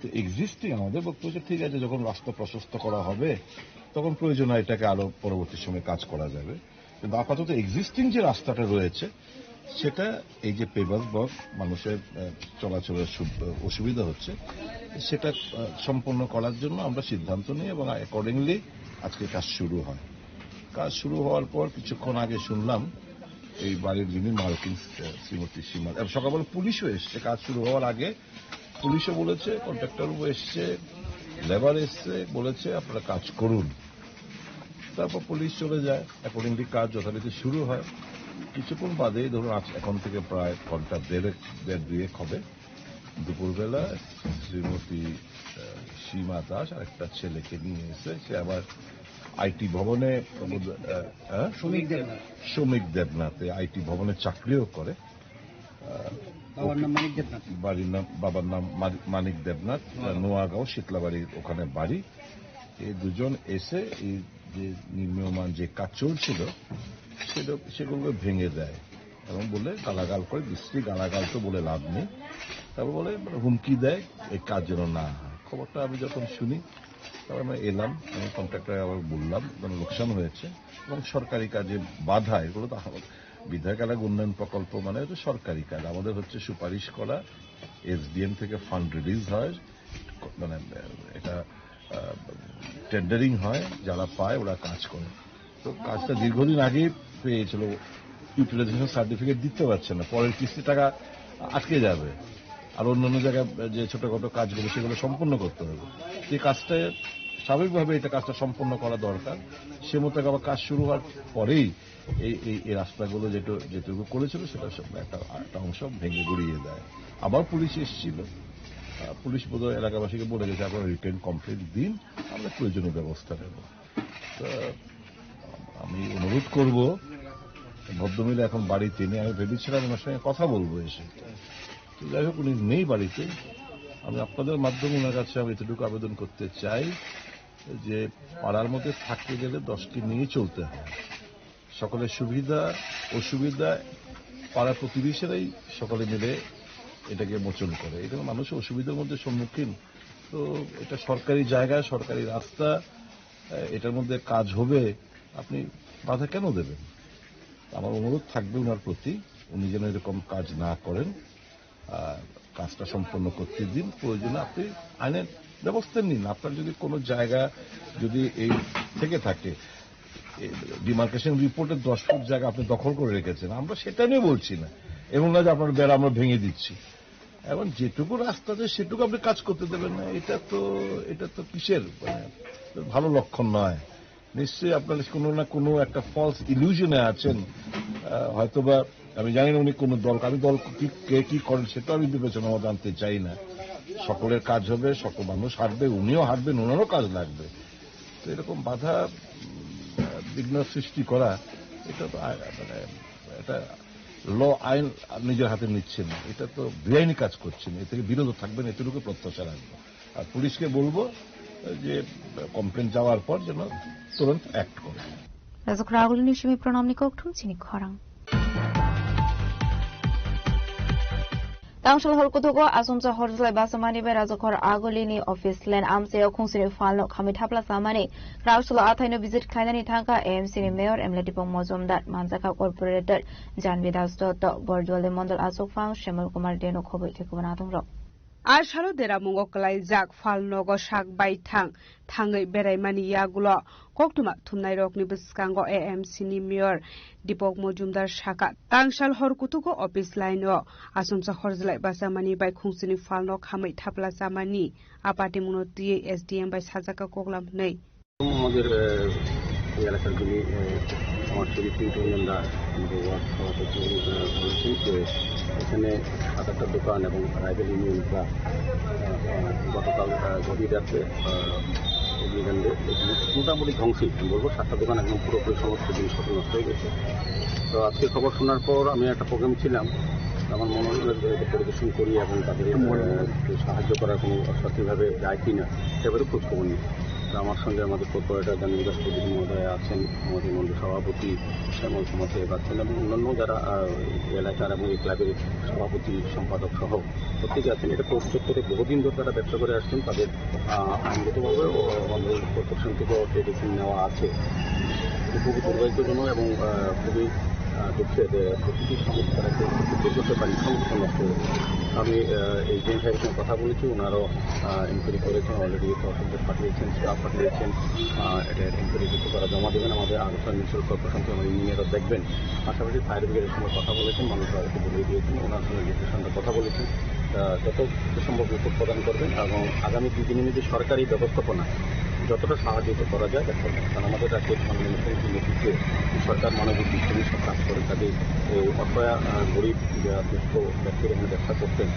তো এক্সিস্টিং আমাদের বক্তব্য হচ্ছে, ঠিক আছে, যখন রাস্তা প্রশস্ত করা হবে, তখন প্রয়োজন হয় এটাকে আরো পরবর্তী সময় কাজ করা যাবে। কিন্তু আপাতত এক্সিস্টিং যে রাস্তাটা রয়েছে, সেটা এই যে পেভার ব্লক, মানুষের, আহ, চলাচলের সু-, অসুবিধা হচ্ছে, সেটা, আহ, সম্পন্ন করার জন্য আমরা সিদ্ধান্ত নিই এবং অ্যাকর্ডিংলি আজকে কাজ শুরু হয়। কাজ শুরু হওয়ার পর কিছুক্ষণ আগে শুনলাম এই বাড়ির যিনি মালকিন, আহ, শ্রীমতী সীমা, এবং সকালবেলা পুলিশও এসছে কাজ শুরু হওয়ার আগে। পুলিশও বলেছে, কন্ট্রাক্টরও এসছে, লেবার এসছে, বলেছে, "আপনারা কাজ করুন।" তারপর পুলিশ চলে যায়, অ্যাকর্ডিংলি কাজ যথারীতি শুরু হয়। কিছুক্ষণ বাদেই, ধরুন, আজ এখন থেকে প্রায় ঘন্টা দেড়েক, দেড় দুয়েক হবে, দুপুরবেলা শ্রীমতী, আহ, সীমা দাস আর একটা ছেলেকে নিয়ে এসে, সে আবার আইটি ভবনে, আহ, হ্যাঁ? শ্রমিক দেবনাথ। শ্রমিক দেবনাথ, এই আইটি ভবনে চাকরিও করে। আহ, বাবার নাম মানিক দেবনাথ। বাড়ির নাম, বাবার নাম মানি-, মানিক দেবনাথ, নোয়াগাঁও। নোয়াগাঁও শীতলাবাড়ির ওখানে বাড়ি। এই দুজন এসে এই যে নির্মীয়মান যে কাজ চলছিল, সেটা, সেগুলোকে ভেঙে দেয় এবং বলে, গালাগাল করে, বিশ্রী গালাগাল তো বলে লাভ নেই। তারপর বলে, মানে, হুমকি দেয়, এই কাজ যেন না হয়। খবরটা আমি যখন শুনি, তারপর আমরা এলাম, আমি কন্ট্রাক্টরকে আবার বললাম, মানে, লোকসান হয়েছে এবং সরকারি কাজে বাধা, এগুলো তো আমার বিধায়ক এলাকা উন্নয়ন প্রকল্প, মানে, হচ্ছে সরকারি কাজ। আমাদের হচ্ছে সুপারিশ করা, এসডিএম থেকে ফান্ড রিলিজ হয়, মানে, এটা, আহ, টেন্ডারিং হয়, যারা পায় ওরা কাজ করে। তো কাজটা দীর্ঘদিন আগে পেয়েছিল, ইউটিলাইজেশন সার্টিফিকেট দিতে পারছে না, পরের কিস্তি টাকা আটকে যাবে, আর অন্যান্য জায়গায় যে ছোটখাটো কাজগুলো, সেগুলো সম্পন্ন করতে হবে। এই কাজটা স্বাভাবিকভাবে, এটা কাজটা সম্পন্ন করা দরকার। সে মতো আবার কাজ শুরু হওয়ার পরেই এই, এই, এই রাস্তাগুলো যেটু-, যেটুকু করেছিল, সেটা সব একটা, একটা অংশ ভেঙে গুড়িয়ে দেয়। আবার পুলিশ এসেছিল, আহ, পুলিশ বোধহয় এলাকাবাসীকে বলে গেছে, "আপনারা রিটেন কমপ্লেন দিন, আমরা প্রয়োজনীয় ব্যবস্থা নেব।" তো আমি অনুরোধ করব, ভদ্রমহিলা এখন বাড়িতে নেই, আমি ভেবেছিলাম ওনার সঙ্গে কথা বলবো এসে, তো যাই হোক, উনি নেই বাড়িতে। আমি আপনাদের মাধ্যমে ওনার কাছে আমি এতটুকু আবেদন করতে চাই যে পাড়ার মধ্যে থাকতে গেলে দশকে নিয়ে চলতে হয়। সকলের সুবিধা অসুবিধা পাড়া প্রতিবেশীরাই সকলে মিলে এটাকে মোচন করে। এখানে মানুষ অসুবিধার মধ্যে সম্মুখীন, তো এটা সরকারি জায়গা, সরকারি রাস্তা, আহ, এটার মধ্যে কাজ হবে, আপনি বাধা কেন দেবেন? আমার অনুরোধ থাকবে ওনার প্রতি, উনি যেন এরকম কাজ না করেন। আহ, কাজটা সম্পন্ন করতে দিন, প্রয়োজনে আপনি আইনের ব্যবস্থা নিন। আপনার যদি কোনো জায়গা যদি এই থেকে থাকে, ডিমার্কেশন রিপোর্টের দশ ফুট জায়গা আপনি দখল করে রেখেছেন, আমরা সেটা নিয়ে বলছি না। এমন না যে আপনার বেড়া আমরা ভেঙে দিচ্ছি, এবং যেটুকু রাস্তা আছে সেটুকু আপনি কাজ করতে দেবেন না, এটা তো, এটা তো কিসের, মানে, ভালো লক্ষণ নয়। নিশ্চয়ই আপনারা কোনো না কোনো একটা ফলস ইলিউশনে আছেন। আহ, হয়তোবা আমি জানি না উনি কোন দল, আমি দল কি, কে কি করেন সেটা আমি বিবেচনা মতো আনতে চাই না। সকলের কাজ হবে, সকল মানুষ হাঁটবে, উনিও হাঁটবেন, ওনারও কাজ লাগবে। তো এরকম বাধা, উম, বিঘ্ন সৃষ্টি করা, এটা তো আ-, মানে এটা ল আইন নিজের হাতে নিচ্ছেন, এটা তো বেআইনি কাজ করছেন, এ থেকে বিরত থাকবেন, এতটুকু প্রত্যাশা রাখবো। আর পুলিশকে বলবো যে কমপ্লেন যাওয়ার পর যেন তুরন্ত অ্যাক্ট করে। Rajak Ragulni simi pranamni kokthum chini khorang. Tangsal hor kutugo asumsa horjlai basamani bai Rajakhor Agulini office land amchaio khungsini phalno khamwi thapla chamani Krausalo athaino visit khlainani thangkha A M C ni mayor M L A Dipok Mojumdar, manjakha corporator Janvi Das Dotto, Borjwali Mondol Achukphang, Shemal Kumar Deno khobwi khe kubun atongrok. A salo deramungo kwlaijak phalnogo sak baithang thangwi beraimani yagulo koktwma thumnairokni bwskango A M C ni mayor Dipok Mojumdar sakha, tangsal hor kutugo office line-o asumsa horjlai basamani bai khungsini phalno khamwi thapla chamani a patimungno twiwi S D M bai sajak koklam hwnwi. আমাদের, আহ, এই এলাকার যিনি, আহ, আমার সুদীপ সিং টন্ডনদা, আমাদের ওয়ার্ড সভাপতি, আহ, বলেছেন যে এখানে সাত আটটা দোকান এবং রাইফেল ইউনিয়ন প্লাস, আহ, আহ, গতকাল, আহ, গভীর রাত্রে, আহ, অগ্নিকাণ্ডে মোটামুটি ধ্বংসই, আমি বলবো, সাতটা দোকান একদম পুরোপুরি সমস্ত জিনিসপত্র নষ্ট হয়ে গেছে। তো আজকে খবর শোনার পর আমি একটা প্রোগ্রাম ছিলাম, আমার মনে হলো যে এটা পরিদর্শন করি এবং তাদের, আহ, একটু সাহায্য করার কোনো সঠিকভাবে যায় কি না, সেভাবে খোঁজ খবর নিই। তো আমার সঙ্গে আমাদের কর্পোরেটর জানিম দাস চৌধুরী মহোদয় আছেন, আমাদের মণ্ডল সভাপতি শ্যামল কুমার সাহেব আছেন এবং অন্যান্য যারা, আহ, এলাকার এবং এই ক্লাবের সভাপতি, সম্পাদক সহ প্রত্যেকে আছেন। এটা কোর্ট চত্বরে বহুদিন ধরে তারা ব্যবসা করে আসছেন। তাদের, আহ, আইনগতভাবে ও আমাদের কর্পোরেশন থেকে ট্রেড লাইসেন্স নেওয়া আছে। এটা খুবই দুর্ভাগ্যজনক এবং, আহ, খুবই, আহ, দুঃখের যে প্রতিটি সমস্যা, একটা দুর্ঘটনা পানি সমস্যা নষ্ট হয়েছে। আমি, আহ, এই জেন সাহেবের সঙ্গে কথা বলেছি, ওনারও, আহ, ইনকোয়ারি করেছেন, অলরেডি তহসিলদার পাঠিয়েছেন, স্টাফ পাঠিয়েছেন। আহ, এটা ইনকোয়ারি রিপোর্ট তারা জমা দেবেন। আমাদের আগরতলা মিউনিসিপ্যাল কর্পোরেশন থেকে আমাদের ইঞ্জিনিয়াররা দেখবেন। পাশাপাশি ফায়ার ব্রিগেডের সঙ্গে কথা বলেছেন, মানুষ তাদেরকে বলে দিয়েছেন, ওনার সঙ্গে ইলেকট্রিশিয়ানরা কথা বলেছেন। আহ, যত সম্ভব রিপোর্ট প্রদান করবেন এবং আগামী দুই দিনের মধ্যে সরকারি ব্যবস্থাপনা যতটা সাহায্য করা যায়, দেখা যাক। কারণ আমাদের রাজ্যের মাননীয় মুখ্যমন্ত্রীর নেতৃত্বে সরকার মানবিক দৃষ্টিভঙ্গি সব কাজ করে, কাজেই এই অসহায়, আহ, গরিব, যারা দুস্থ ব্যক্তিরা এখানে ব্যবসা করতেন,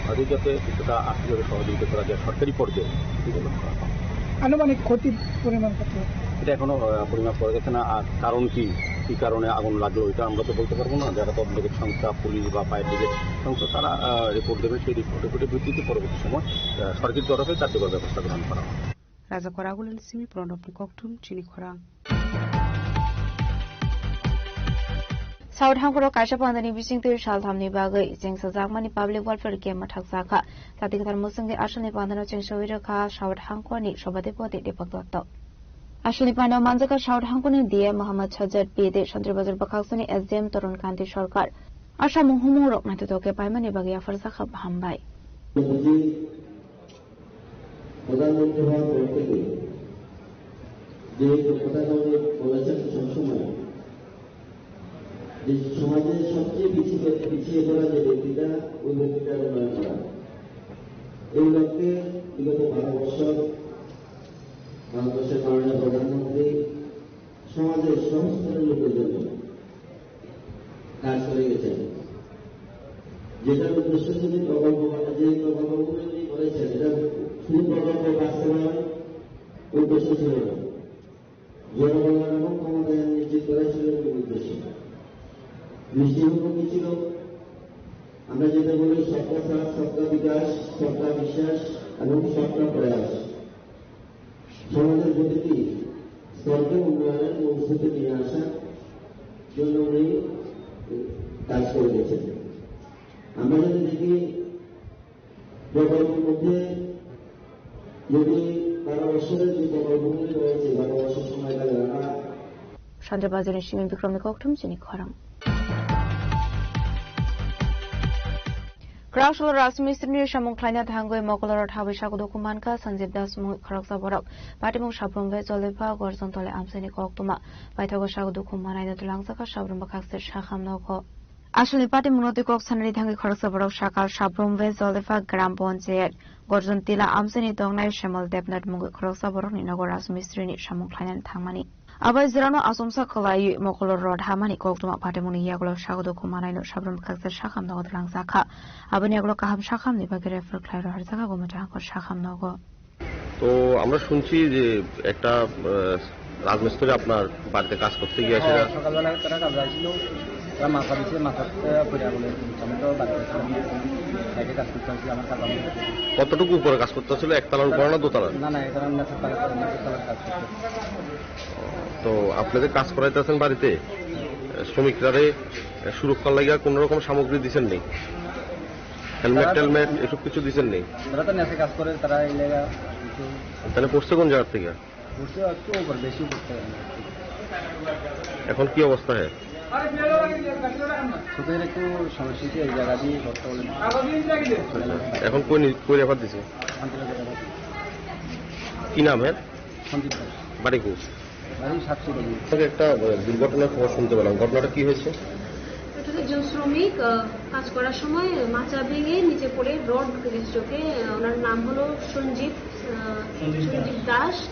তাদের যাতে কিছুটা আর্থিকভাবে সহযোগিতা করা যায় সরকারি পর্যায়ে, সেটি ব্যবস্থা করা হয়। আনুমানিক ক্ষতির পরিমাণ কত? এটা এখনো, আহ, পরিমাপ করা গেছে না। আর কারণ কি, কি কারণে আগুন লাগলো, এটা আমরা তো বলতে পারবো না। যারা তদন্তকারী সংস্থা, পুলিশ বা ফায়ার ব্রিগেড সংস্থা, তারা, আহ, রিপোর্ট দেবে, সেই রিপোর্টের ভিত্তিতে পরবর্তী সময়, আহ, সরকারি তরফে কার্যকর ব্যবস্থা গ্রহণ করা হবে। Rajakhor Agulini simi Pranobni kokthum chini khorang. South Hangkoro kaisa pandani bisingtwi salthamni bagwi chengsajakmani public welfare camp mwthakjakha. Jati kwthar mwswngwi asalni pandano chengsawi rwkha South Hangkorni Sobhadipoti Deepak Dotto. Asalni pandao manjakha South Hangkorni D M Mohammad Sajjad P D, Santri Bazar bwkhaksani S D M Torun Kanti Sarkar. Asa mung humung rok naithotok khe paimani bagwi yapharjakha hambai. প্রধানমন্ত্রী হওয়ার পর থেকে যে কথাটা উনি বলেছেন সবসময়, যে সমাজের সবচেয়ে পিছিয়ে, পিছিয়ে পড়া যে ব্যক্তিটা, ওই ব্যক্তিটার উন্নয়ন করা। এই লক্ষ্যে বিগত বারো বছর ভারতবর্ষের মাননীয় প্রধানমন্ত্রী সমাজের সব স্তরের লোকের জন্য কাজ করে গেছেন। যেটার উদ্দেশ্য ছিল প্রকল্প, যে প্রকল্পগুলো উনি করেছেন, এটা শুধু প্রকল্প বাস্তবায়ন উদ্দেশ্য ছিল না, জনকল্যাণ এবং ক্ষমতায়ন নিশ্চিত করা ছিল মূল উদ্দেশ্য। দৃষ্টিভঙ্গি ছিল, আমরা যেটা বলি, সবকা সাথ, সবকা বিকাশ, সবকা বিশ্বাস এবং সবকা প্রয়াস। সমাজের প্রতিটি স্তরকে উন্নয়নের মূল স্রোতে নিয়ে আসার জন্য উনি কাজ করে গেছেন। আমরা যদি দেখি, প্রকল্পের মধ্যে যদি বারো বছরের যে প্রকল্পগুলি রয়েছে, বারো বছর সময়কালে আমরা Sandra Bazar ni simi Bikram ni kokthum chini khorang. Krausalo Rajmistri ni samung khlaina thangwi mokoloro thawi sago dukhu mankha Sanjib Das mungwi khoroksa borok. Patimung Sabrum Bai Jolipha Gorjon Tole amchaini koktwma. Paithago sago dukhu manai no twlangjakha Sabrum bwkhakse sakham nogo. Asalni patimungno twi kok sanani thangwi khoroksa borok sakha Sabrum Bai Jolipha Gram Panchayat Gorjon Tila amchaini tongnai Shemal Debnath mungwi khoroksa borokni nogo Rajmistri ni samung khlainani thangmani. Abai jirano asomsa kwlaiwi mokolo rod hamani koktwma patimungni yagulo sago dukhu manaino Sabrum bwkhakse sakham nogo twlangjakha. Aboni yagulo kaham sakhamni bagwi refer khlai rohorjakha Gumita Hangkor sakham nogo. তো আমরা শুনছি যে একটা, আহ, রাজমিস্ত্রি আপনার বাড়িতে কাজ করতে গিয়ে সেটা হ্যাঁ, সকালবেলা তারা কাজে আসছিল, তারা মাথা দিচ্ছে, মাথাতে পড়ে বলে, আমি তো বাড়িতে ছিলাম, সাইডে কাজ করতে আসছি, আমার কাজ আমি কতটুকু উপরে কাজ করতে ছিল? একতলার উপরে না দোতলার? না, না, এখানে আমরা চারতলা, আমরা চারতলার কাজ করতে। তো আপনাদের কাজ করাইতেছেন বাড়িতে, শ্রমিকরারে সুরক্ষার লাগি কোনো রকম সামগ্রী দিছেন নি? হেলমেট তারা তো টেলমেট এসব কিছু দিছেন নি? তারা তো নেশে কাজ করে, তারা এই জায়গা কিছু তাহলে পড়ছে কোন জায়গা থেকে? পড়ছে একটু উপর, বেশি পড়ছে। এখন কি অবস্থা হয়? চোখের একটু সমস্যা হচ্ছে, এই জায়গা দিয়ে ধরতে বলে। আচ্ছা, এখন কই নি-, কই রেফার দিছে? আন্তর্জাতিক রেফার দিছে। কি নাম এর? সঞ্জিত দাস। বাড়ি কই? বাড়ি সাতশো টাকা। আপনাকে একটা, আহ, দুর্ঘটনার খবর শুনতে পেলাম, ঘটনাটা কি হয়েছে? এটা হচ্ছে একজন শ্রমিক, আহ, কাজ করার সময় মাচা ভেঙে নিচে পড়ে রড ঢুকে গেছে চোখে। আহ, ওনার নাম হলো সঞ্জিত, আহ, সঞ্জিত দাস। সঞ্জিত দাস,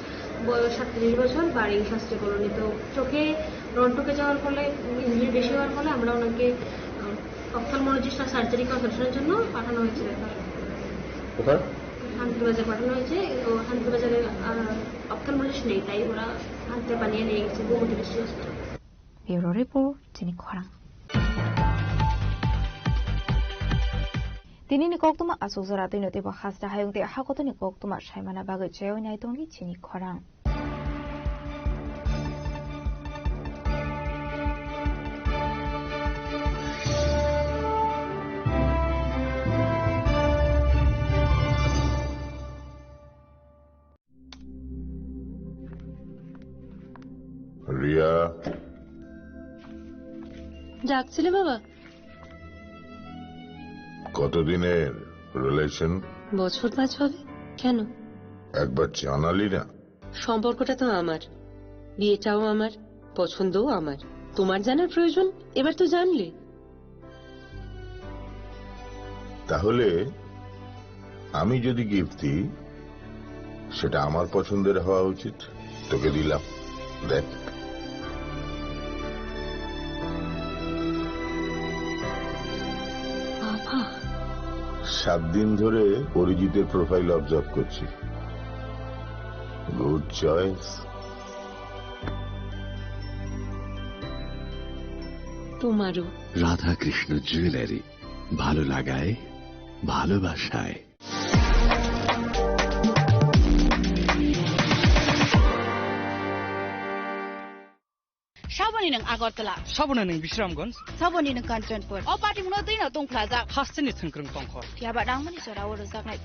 বয়স সাতত্রিশ বছর, বাড়ি শাস্ত্রী কলোনি। তো চোখে রড ঢুকে যাওয়ার ফলে, ইঞ্জুরি বেশি হওয়ার ফলে আমরা ওনাকে, আহ, অপথলমোলজিস্ট আর সার্জারি কনসালটেশনের জন্য পাঠানো হয়েছে রেফার। কোথায়? শান্তিবাজার পাঠানো হয়েছে। ও শান্তিবাজারে, আহ, অপথলমোলজিস্ট নেই, তাই ওরা হাতে বানিয়ে নিয়ে গেছে Gomati district hospital. Bureau Report, Chini Khorang. Tini ni koktwma aswk jora twi no teibo hasta hayung tei hakotoni koktwma saimana bagwi chaywi nai tongdi Chini Khorang. Riya. ডাকছিলে বাবা? কতদিনের রিলেশন? বছর পাঁচ হবে। কেন? একবার জানালি না। সম্পর্কটা তো আমার, বিয়েটাও আমার, পছন্দও আমার। তোমার জানার প্রয়োজন, এবার তো জানলে। তাহলে আমি যদি গিফট দিই, সেটা আমার পছন্দের হওয়া উচিত। তোকে দিলাম, দেখ। বাবা। সাত দিন ধরে অরিজিতের প্রোফাইল অবজার্ভ করছি। Good choice. তোমারও। রাধাকৃষ্ণ জুয়েলারি, ভালো লাগায়, ভালোবাসায়। Saboni nwng Agartala. Saboni nwng Bisramganj. Saboni nwng Kanchanpur. O party mungno twi no tongphlajak. Hasteni thwngkwrwng tongkho. Phiya ba nangmani jora o rwjaknai.